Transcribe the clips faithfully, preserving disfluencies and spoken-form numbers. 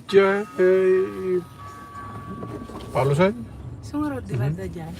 Diay palusan? Sumurot, di ba, Mhm. da dyan?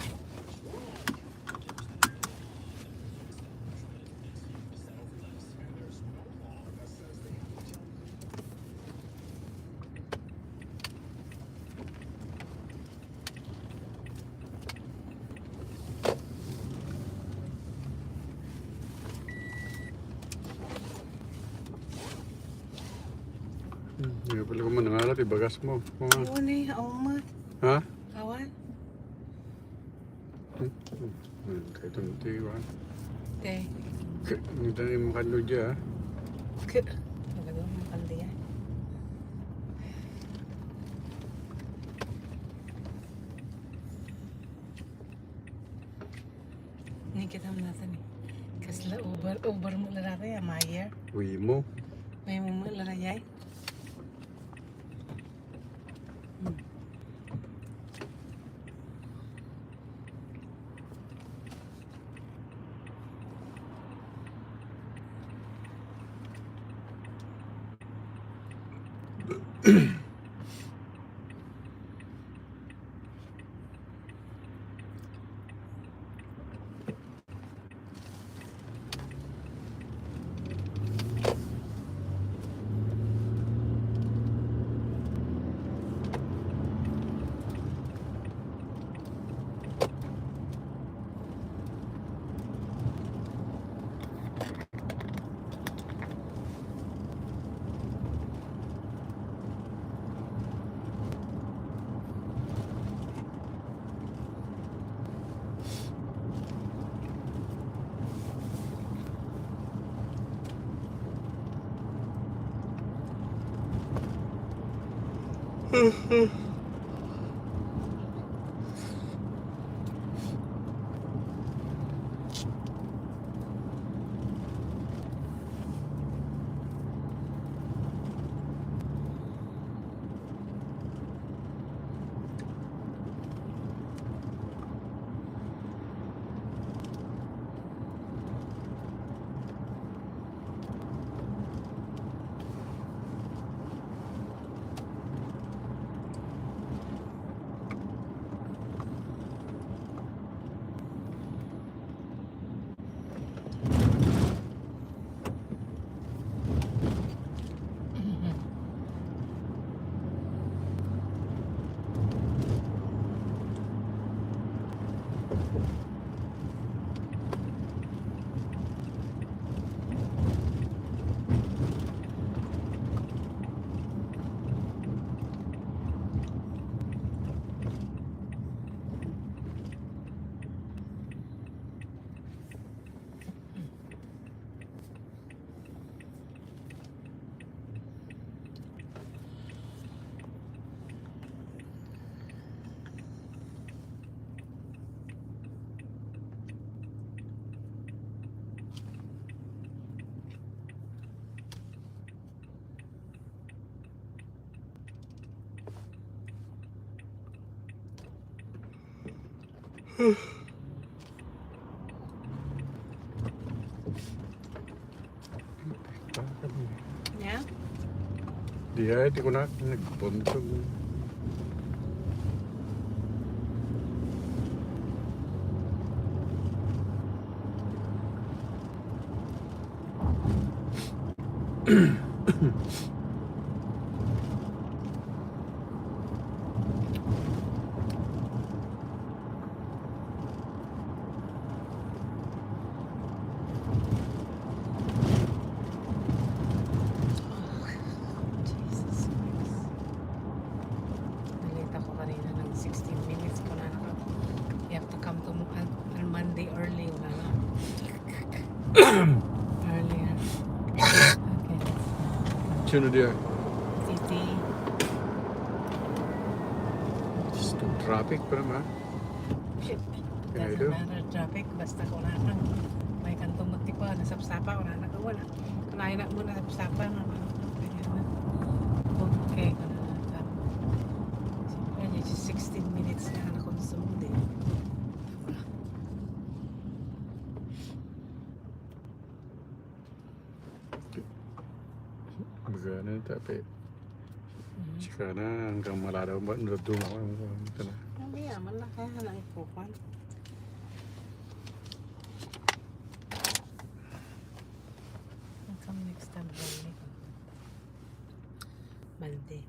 Hmm, ngayon pala ko manangalat, ibagas mo. Oo nga. Awan eh, awan man. Ha? Awan. Hmm, hmm. Hmm, kahit ang tiwan. Te. K-, ang dali mo kando dya, ah. K-, talaga, ang kando yan. Ni kita mo natin eh. Kasla over, over mo na natin, ah, Mayer. Uy mo. May mo mo na yay. Hmm. Ya? Di ay, di ko na nagbuntog. Jesus Christ. Nalita ko kanina ng sixteen minutes ko na naka-, you have to come to Mo-, on, on Monday early, wala na. Earlier. Okay. Sino diay? Titi. Just traffic pa naman. Shit. Kaya doesn't matter traffic, basta ko na lang. May kanto mo tipo, nasapsapa, wala na ka, wala. Kanain na muna, nasapsapa, no? Okay, kaya na lang. Siyempre, sixteen minutes na nakonsumo din. Magana na tayo, pe. Sika na, hanggang maladaw ba? Naduma ko yung ito na. Hindi, aman na kaya na ikukuan. Hanggang next time, balik. Monday.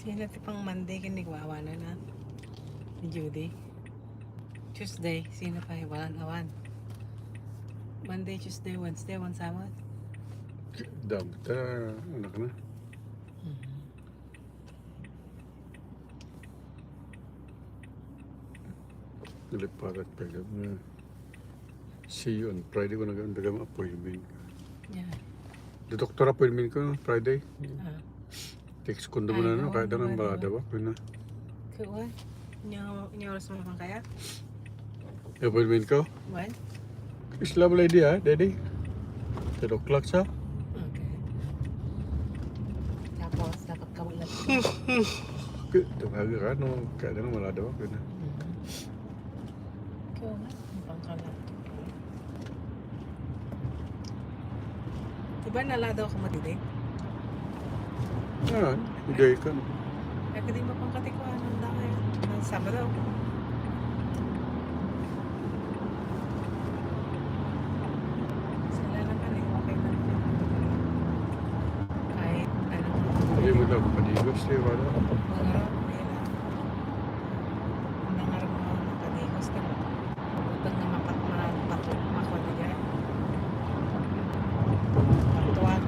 Sino ti pang Monday ken ni Wawa na na? Ni Judy. Tuesday, sino pa? Walan awan. Monday, Tuesday, Wednesday, wan Sabbath. Dagta, anak na. Mhm. Naliparat pa yun. See you on Friday ko nag-, nag-appointment. Yeah. The doctor appointment ko Friday. Ah. Text ko naman, no, kahit anong balada ba? Kaya na. Kaya, nya, nya oras mo lang kaya? Appointment ko? When? Isla mo lady, ha, daddy? Ten o'clock sa? Okay. Tapos, dapat ka wala. Kaya, tumawag ka, no? Kaya na, wala daw. Kaya na. Mm. Kaya nga, ang pangkala. Diba naladaw ka mo didi? Ah, hindi ka. Ay, pwede mo pang katikuan ng dami. Ng Sabado. Sila naman eh, okay lang. Kahit ano. Hindi mo daw kapadigos, di ba? Wala, okay lang. Ang nangarap mo, kapadigos ka. Butang nga mapat-, mapat-, makuan na dyan. Patuan.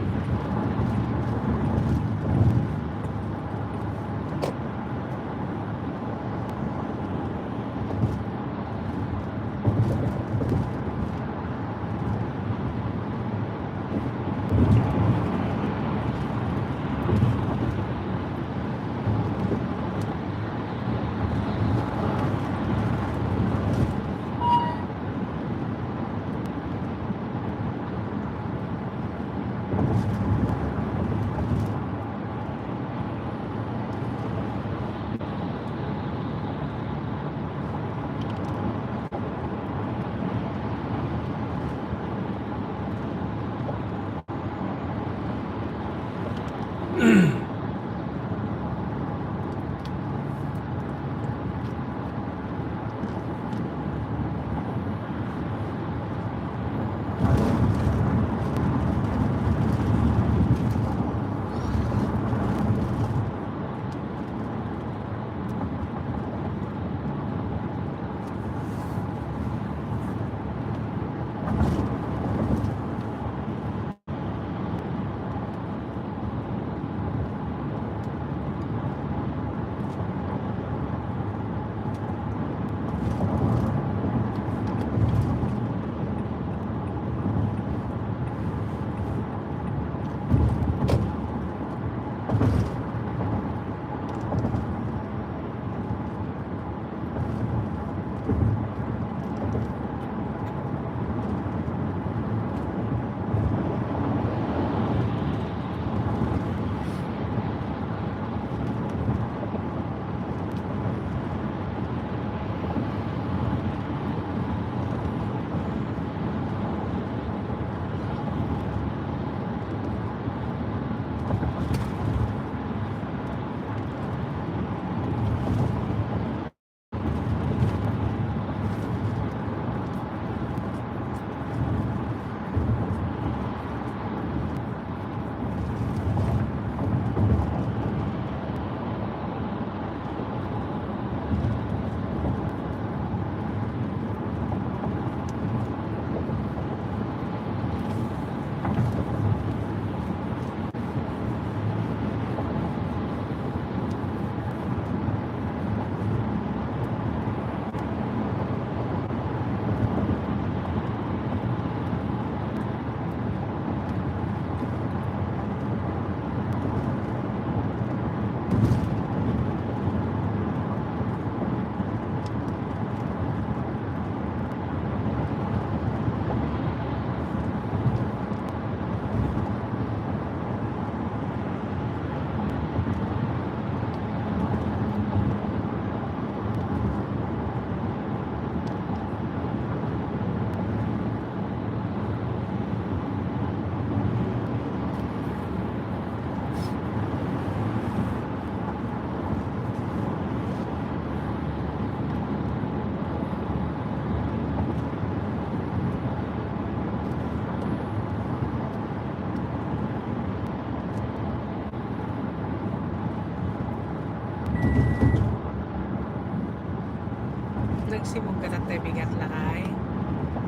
Nagsibog ka tattay bigat lakay.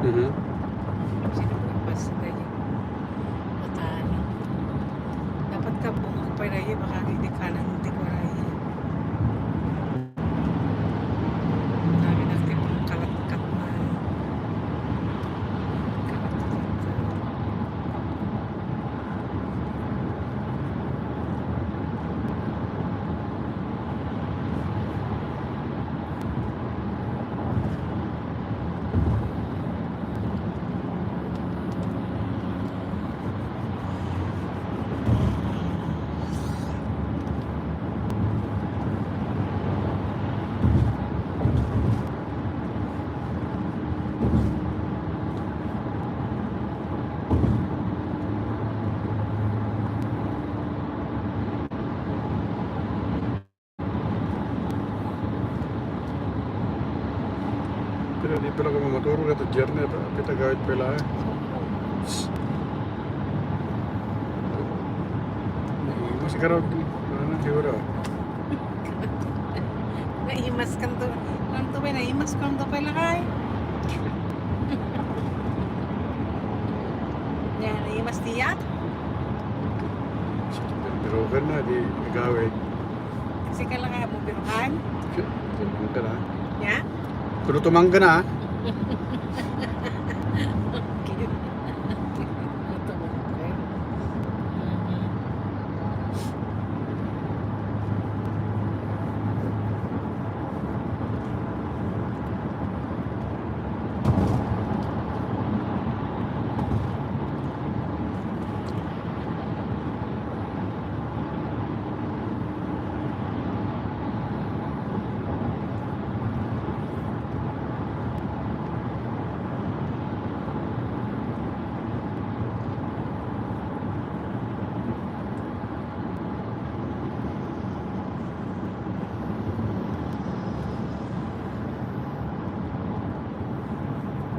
Mhm. Sino ba basta tayo? Matalo. Dapat ka bungag pa na yun, baka hindi ka nang hindi ko na yun. Dami na kayo pang kalatkat na. Kalatkat na. Pero di pala ko mamaturo ka to, Jer, na, pa-, pitagawid pala, eh. Naimas ka raw, di. Ano na, siguro? Naimas ka to. Ano to ba? Naimas ka to pala, kay? Yan, naimas niya? Pero ka na, di agawid. Kasi kailangan mo birukan? Tumang ka na. Ya? Pero tumang ka na. Okay. Tumang ka.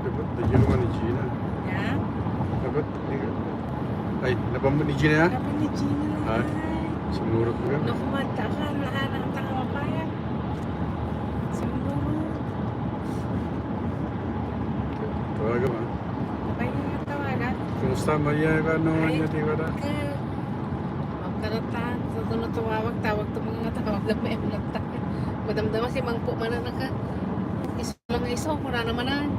Dapat di ka naman ni Gina. Ya? Dapat di ka. Ay, napamit ni Gina ya? Napamit ni Gina na. Ha? Ay. Sumurot mo ka? Naku, mata ka, nahanap ta ka mapayag. Sumurot. Tawagan mo. Ay, tawagan. Kumusta, Maria? Ano, ay, niya, di ba na? Ka-, magkaratan. Sa sunod tumawag, tawag to mga tawag na may ulat tayo. Madamdama si Mangpo, mananaka. Lang nga iso, kuna naman na.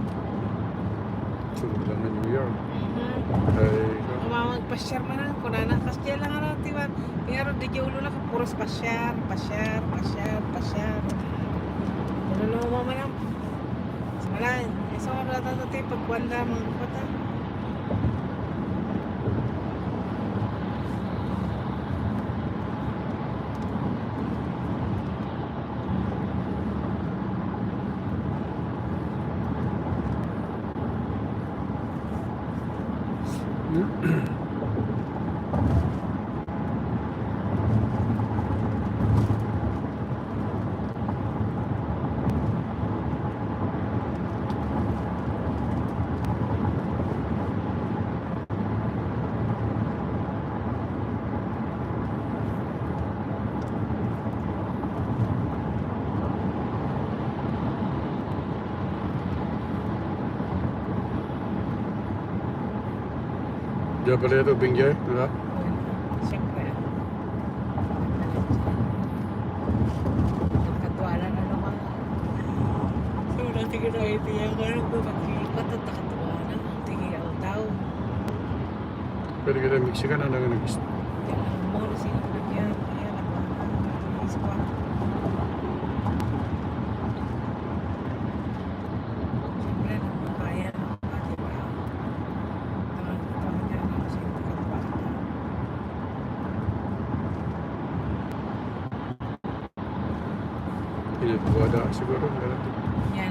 Sumula na New York. Mhm. Ay, ikaw. Kumawag pasyar man na, kuna na, pasyar lang ano, tiwan. Pero di ulo na, puros pasyar, pasyar, pasyar, pasyar. Ano na, mama na. Wala, iso, wala tayo, pagkuhan na, mga kuta. Diyan pala ito, Benjay, wala? Siyempre. Pagkatuanan na naman. So, dati ko na idea, ano ba, pag-iikot at nakatuanan, tingin ang tao. Pwede kita Mexican, ano nga nag-, yan, ang mall, sino ba yan? Yan, ang mga ispa. Siyempre, ang kaya ng mga, di ba? Ang, ang, ang, ang, Pinagbuwada siguro, ganun. Yan,